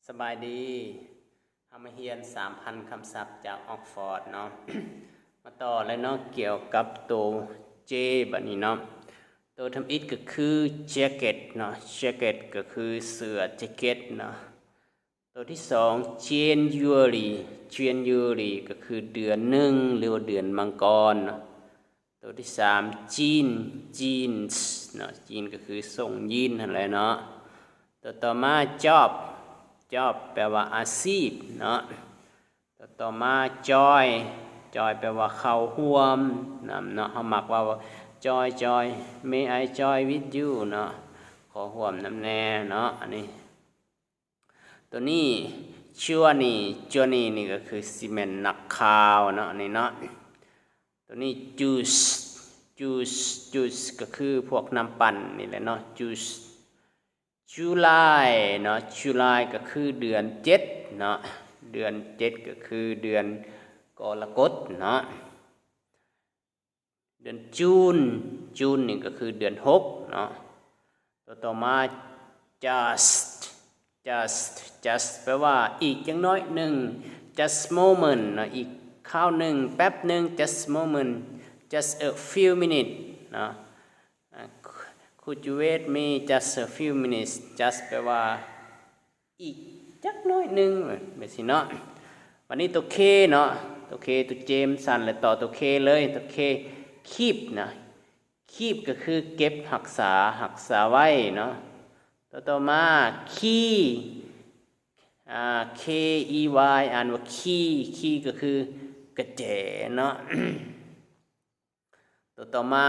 ສະບາຍດີ ເຮົາມາຮຽນສາມພັນຄຳສັບຈາກອອກຟອດເນາະ. ມາຕໍ່ເລີຍເນາະ ກ່ຽວກັບໂຕ J ບັດນີ້ເນາະ. ໂຕທຳອິດກໍຄື jacket ເນາະ, jacket ກໍຄືເສື້ອ jacket ເນາະ. ໂຕທີສອງ January, January ກໍຄືເດືອນໜຶ່ງ ຫຼືວ່າເດືອນມັງກອນເນາະ. ໂຕທີສາມ Jean, jeans ເນາະ, jean ກໍຄືສົ້ງຢີນຫັ້ນແຫຼະເນາະ. ໂຕຕໍ່ມາ job, job ແປວ່າອາຊີບເນາະ. ໂຕຕໍ່ມາ joy, joy ແປວ່າເຂົ້າຮ່ວມນຳເນາະ, ເຮົາມັກເວົ້າວ່າ joy joy, may I joy with you ເນາະ, ຂໍຮ່ວມນຳແດ່ເນາະ. ອັນນີ້ ໂຕນີ້ journey, journey ນີ້ກໍຄືຊິແມ່ນນັກຂ່າວເນາະ ອັນນີ້ເນາະ. ໂຕນີ້ juice, juice, juice ກໍຄືພວກນ້ຳປັ່ນນີ້ແຫຼະເນາະ, juice. July ເນາະ, July ກໍຄືເດືອນເຈັດເນາະ, ເດືອນເຈັດກໍຄືເດືອນກໍລະກົດເນາະ. ເດືອນ June, June ນີ້ກໍຄືເດືອນຫົກເນາະ. ໂຕຕໍ່ມາ just, just, just ແປວ່າອີກຈັກໜ້ອຍໜຶ່ງ, just moment ເນາະ, ອີກຄາວໜຶ່ງ, ແປັບໜຶ່ງ, just moment, just a few minutes ເນາະ. ອາ Could you wait me just a few minutes? Just ແປວ່າອີກຈັກໜ້ອຍໜຶ່ງ ແບບຊີ້ເນາະ. ບັດນີ້ໂຕ K ເນາະ, ໂຕ K ໂຕ J ມັນສັ້ນ ແລ້ວຕໍ່ໂຕ K ເລີຍ, ໂຕ K keep ນະ, keep ກໍຄືເກັບຮັກສາ, ຮັກສາໄວ້ເນາະ. ໂຕຕໍ່ມາ key, ອາ K E Y ອ່ານວ່າ key, key ກໍຄືກະແຈເນາະ. ໂຕຕໍ່ມາ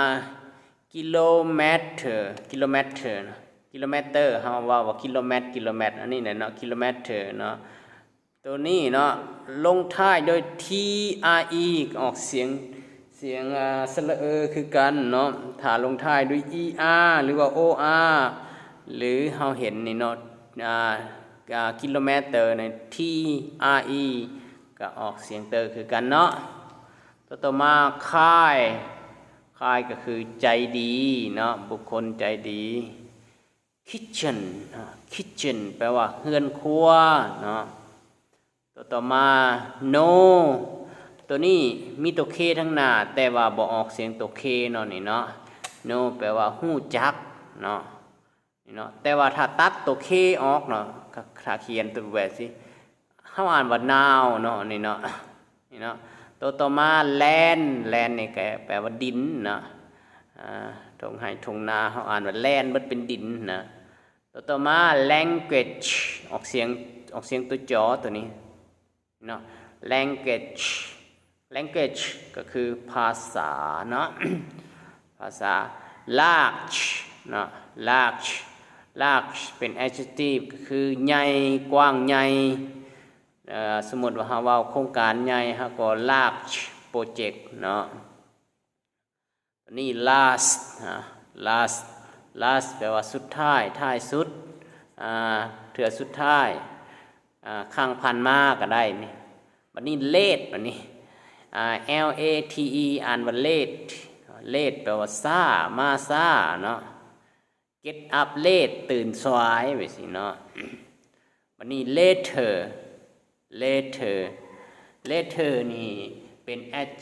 kilometer, kilometer, kilometer ເຮົາເວົ້າວ່າ kilometer, kilometer ອັນນີ້ແຫຼະເນາະ, kilometer ເນາະ. ໂຕນີ້ເນາະ ລົງທ້າຍດ້ວຍ T R E ອອກສຽງ ສຽງ ອາ ສະຫຼະເອີຄືກັນເນາະ. ຖ້າລົງທ້າຍດ້ວຍ E R ຫຼືວ່າ O R ຫຼືເຮົາເຫັນນີ້ເນາະ ອາ ອາ kilometer ໃນ T R E ກໍອອກສຽງເຕີຄືກັນເນາະ. ໂຕຕໍ່ມາ kind, kind ກໍຄືໃຈດີເນາະ, ບຸກຄົນໃຈດີ. Kitchen, kitchen ແປວ່າເຮືອນຄົວເນາະ. ໂຕຕໍ່ມາ know, ໂຕນີ້ມີໂຕ K ທາງໜ້າ ແຕ່ວ່າບໍ່ອອກສຽງໂຕ K ເນາະ ນີ້ເນາະ. Know ແປວ່າຮູ້ຈັກເນາະ. ນີ້ເນາະ, ແຕ່ວ່າຖ້າຕັດໂຕ K ອອກເນາະ, ຖ້າຂຽນຕົວແບບຊີ້ ເຮົາອ່ານວ່າ now ເນາະ ນີ້ເນາະ, ນີ້ເນາະ. ໂຕຕໍ່ມາ land, land ນີ້ກໍແປວ່າດິນເນາະ, ອາ ທົ່ງໄຮ່ທົ່ງນາ ເຮົາອ່ານວ່າ land ເບິດເປັນດິນນະ. ໂຕຕໍ່ມາ language, ອອກສຽງ ອອກສຽງຕົວ ຈ ຕົວນີ້ ເນາະ, language, language ກໍຄືພາສາເນາະ, ພາສາ. Large ເນາະ, large, large ເປັນ adjective ກໍຄືໃຫຍ່ ກວ້າງໃຫຍ່. ເອີ ສົມມຸດວ່າເຮົາເວົ້າໂຄງການໃຫຍ່ ເຮົາກໍ large project ເນາະ. ນີ້ last ນະ, last, last ແປວ່າສຸດທ້າຍ, ທ້າຍສຸດ, ອາ ເທື່ອສຸດທ້າຍ, ອາ ຄັ້ງຜ່ານມາກໍໄດ້ນີ້. ບັດນີ້ late, ບັດນີ້ ອາ L A T E ອ່ານວ່າ late, late ແປວ່າຊ້າ, ມາຊ້າເນາະ. Get up late, ຕື່ນສວາຍ ແບບຊີ້ເນາະ. ບັດນີ້ later, later, later ນີ້ເປັນ ad,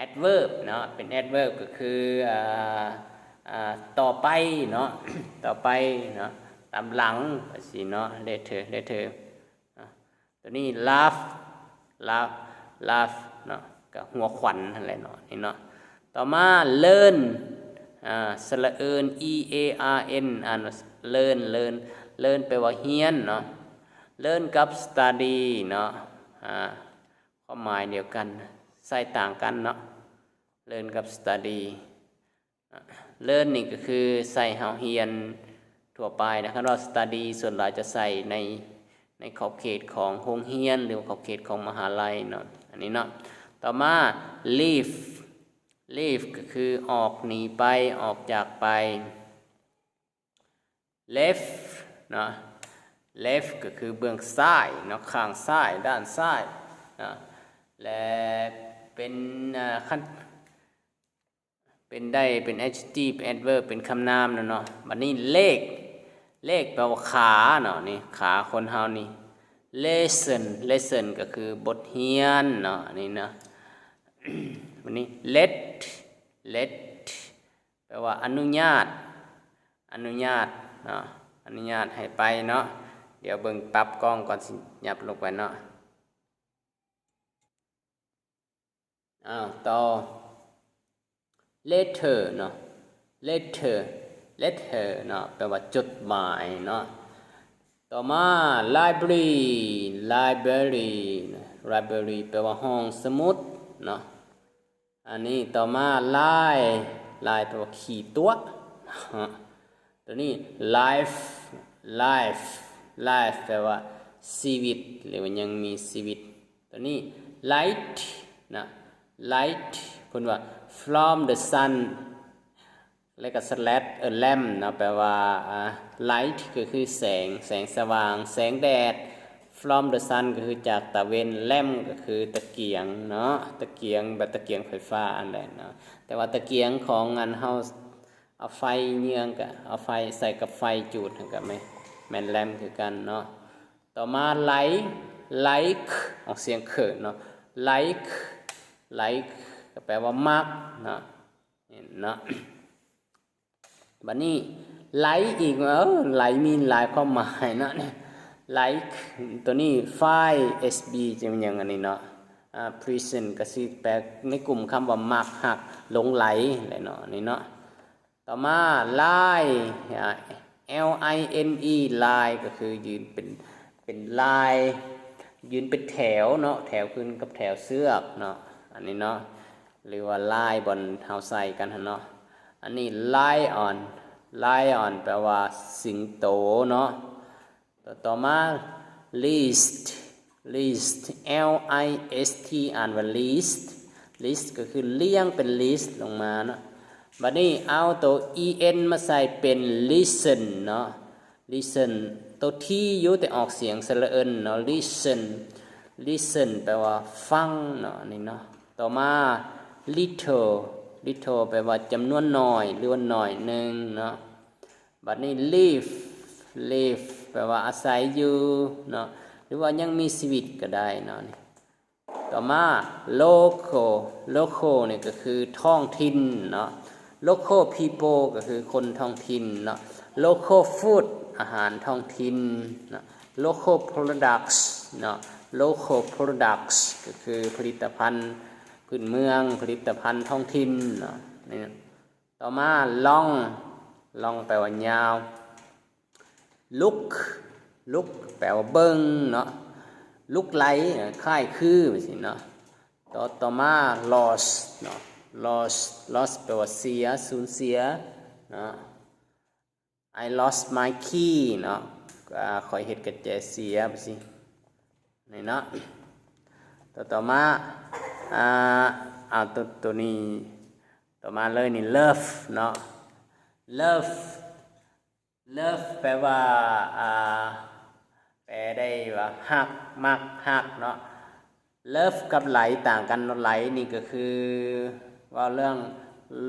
adverb ເນາະ, ເປັນ adverb ກໍຄື ອາ ອາ ຕໍ່ໄປເນາະ, ຕໍ່ໄປເນາະ, ຕາມຫຼັງ ແບບຊີ້ເນາະ, later, later. ຕົວນີ້ laugh, laugh, laugh ເນາະ, ກໍຫົວຂວັນຫັ້ນແຫຼະເນາະ ນີ້ເນາະ. ຕໍ່ມາ learn, ອາ ສະຫຼະເອີນ E A R N ອ່ານວ່າ learn, learn, learn ແປວ່າຮຽນເນາະ. Learn ກັບ study ເນາະ, ອາ ຄວາມໝາຍດຽວກັນ ໃຊ້ຕ່າງກັນເນາະ, learn ກັບ study. Learn ນີ້ກໍຄືໃຊ້ເຮົາຮຽນທົ່ວໄປນະ, ຄັນວ່າ study ສ່ວນຫຼາຍຈະໃຊ້ໃນ ໃນຂອບເຂດຂອງໂຮງຮຽນ ຫຼືວ່າຂອບເຂດຂອງມະຫາໄລເນາະ, ອັນນີ້ເນາະ. ຕໍ່ມາ leave, leave ກໍຄືອອກໜີໄປ, ອອກຈາກໄປ. Left ເນາະ, left ກໍຄືເບື້ອງຊ້າຍເນາະ, ຂ້າງຊ້າຍ, ດ້ານຊ້າຍເນາະ, ແລະ ເປັນ ອາ ຄັນ ເປັນໄດ້ເປັນ adjective, adverb ເປັນຄຳນາມແລ້ວເນາະ. ບັດນີ້ leg, leg ແປວ່າຂາເນາະ, ນີ້ ຂາຄົນເຮົານີ້. lesson lesson ກໍຄືບົດຮຽນເນາະ ອັນນີ້ເນາະ. ບັດນີ້ let let ແປວ່າອະນຸຍາດ ອະນຸຍາດເນາະ ອະນຸຍາດໃຫ້ໄປເນາະ. ດຽວເບິ່ງປັບກ້ອງກ່ອນ ຊິຫຍັບລົງໄປເນາະ. ອ້າວ ຕໍ່ letter ເນາະ letter letter ເນາະ ແປວ່າຈົດໝາຍເນາະ. ຕໍ່ມາ library library library ແປວ່າຫ້ອງສະໝຸດເນາະ. ອັນນີ້ຕໍ່ມາ lie lie ແປວ່າຂີ້ຕົວະ. ຕົວນີ້ life life life ແປວ່າຊີວິດ ຫຼືວ່າຍັງມີຊີວິດ. ຕົວນີ້ light ນະ light ເພິ່ນວ່າ from the sun ແລ້ວກໍ slash ເອີ lamp ເນາະ ແປວ່າ ອ່າ light ກໍຄືແສງ ແສງສະຫວ່າງ ແສງແດດ. from the sun ກໍຄືຈາກຕາເວັນ lamp ກໍຄືຕະກຽງເນາະ ຕະກຽງແບບຕະກຽງໄຟຟ້າອັນໃດເນາະ. ແຕ່ວ່າຕະກຽງຂອງອັນເຮົາເອົາໄຟເຍືອງ ກໍເອົາໄຟໃສ່ກັບໄຟຈູດ ກໍແມ່ນ ແມ່ນ lamp ຄືກັນເນາະ. ຕໍ່ມາ like like ອອກສຽງເຄີເນາະ like like ກໍແປວ່າມັກເນາະ ເນາະ. ບັດນີ້ like ອີກ ເອີ like ມີຫຼາຍຄວາມໝາຍເນາະ like ຕົວນີ້ file sb ຈະແມ່ນຫຍັງອັນນີ້ເນາະ. ອ່າ prison ກໍຊິແປໃນກຸ່ມຄຳວ່າມັກ ຮັກ ຫຼົງໄຫຼແຫຼະເນາະ ອັນນີ້ເນາະ. ຕໍ່ມາ line ອ່າ L I N E line ກໍຄືຢືນເປັນ ເປັນລາຍ ຢືນເປັນແຖວເນາະ ແຖວຄືກັບແຖວເຊືອກເນາະ ອັນນີ້ເນາະ ຫຼືວ່າລາຍບ່ອນເຮົາໃສ່ກັນຫັ້ນເນາະ. ອັນນີ້ lion lion ແປວ່າສິງໂຕເນາະ. ຕໍ່ມາ list list L I S T ອ່ານວ່າ list list ກໍຄືລຽງເປັນ list ລົງມາເນາະ. ບັດນີ້ເອົາໂຕ E N ມາໃສ່ເປັນ listen ເນາະ listen ໂຕ T ຢູ່ ແຕ່ອອກສຽງສະຫຼະເອິນເນາະ listen listen ແປວ່າຟັງເນາະ ອັນນີ້ເນາະ. ຕໍ່ມາ little little ແປວ່າຈຳນວນໜ້ອຍ ຫຼືວ່າໜ້ອຍໜຶ່ງເນາະ. ບັດນີ້ live live ແປວ່າອາໄສຢູ່ເນາະ ຫຼືວ່າຍັງມີຊີວິດກໍໄດ້ເນາະ. ຕໍ່ມາ local local ນີ້ກໍຄືທ້ອງຖິ່ນເນາະ local people ກໍຄືຄົນທ້ອງຖິ່ນເນາະ. local food ອາຫານທ້ອງຖິ່ນເນາະ. local products ເນາະ local products ກໍຄືຜະລິດຕະພັນພື້ນເມືອງ ຜະລິດຕະພັນທ້ອງຖິ່ນເນາະ. ນີ້ ຕໍ່ມາ long long ແປວ່າຍາວ. look look ແປວ່າເບິ່ງເນາະ look like ຄ້າຍຄື ຈັ່ງຊີ້ເນາະ. ຕໍ່ ຕໍ່ມາ lost ເນາະ lost lost ແປວ່າເສຍ ສູນເສຍເນາະ. I lost my key ເນາະ ອ່າ ຂ້ອຍເຮັດກະແຈເສຍ ຈັ່ງຊີ້ ນີ້ເນາະ. ຕໍ່ ຕໍ່ມາ ອ່າ ເອົາຕົວ ຕົວນີ້ ຕໍ່ມາເລີຍນີ້ love ເນາະ love love ແປວ່າ ອ່າ ແປໄດ້ວ່າຮັກ ມັກ ຮັກເນາະ. love ກັບໄຫຼຕ່າງກັນເນາະ ໄຫຼນີ້ກໍຄືເວົ້າເລື່ອງ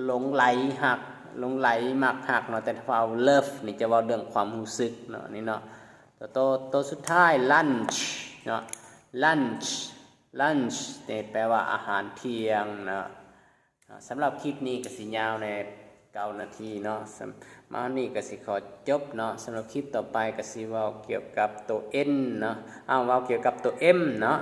ຫຼົງໄຫຼຮັກ ຫຼົງໄຫຼມັກຮັກເນາະ ແຕ່ຖ້າເວົ້າ love ນີ້ຈະເວົ້າເລື່ອງຄວາມຮູ້ສຶກເນາະ ນີ້ເນາະ. ໂຕ ໂຕ ໂຕສຸດທ້າຍ lunch ເນາະ lunch lunch ນີ້ແປວ່າອາຫານທ່ຽງເນາະ. ສຳລັບຄລິບນີ້ກໍຊິຍາວແດ່ ເກົ້ານາທີເນາະ. ສຳ ມານີ້ກໍຊິຂໍຈົບເນາະ. ສຳລັບຄລິບຕໍ່ໄປກໍຊິເວົ້າກ່ຽວກັບໂຕ N ເນາະ. ອ້າວ ເວົ້າກ່ຽວກັບໂຕ M ເນາະ.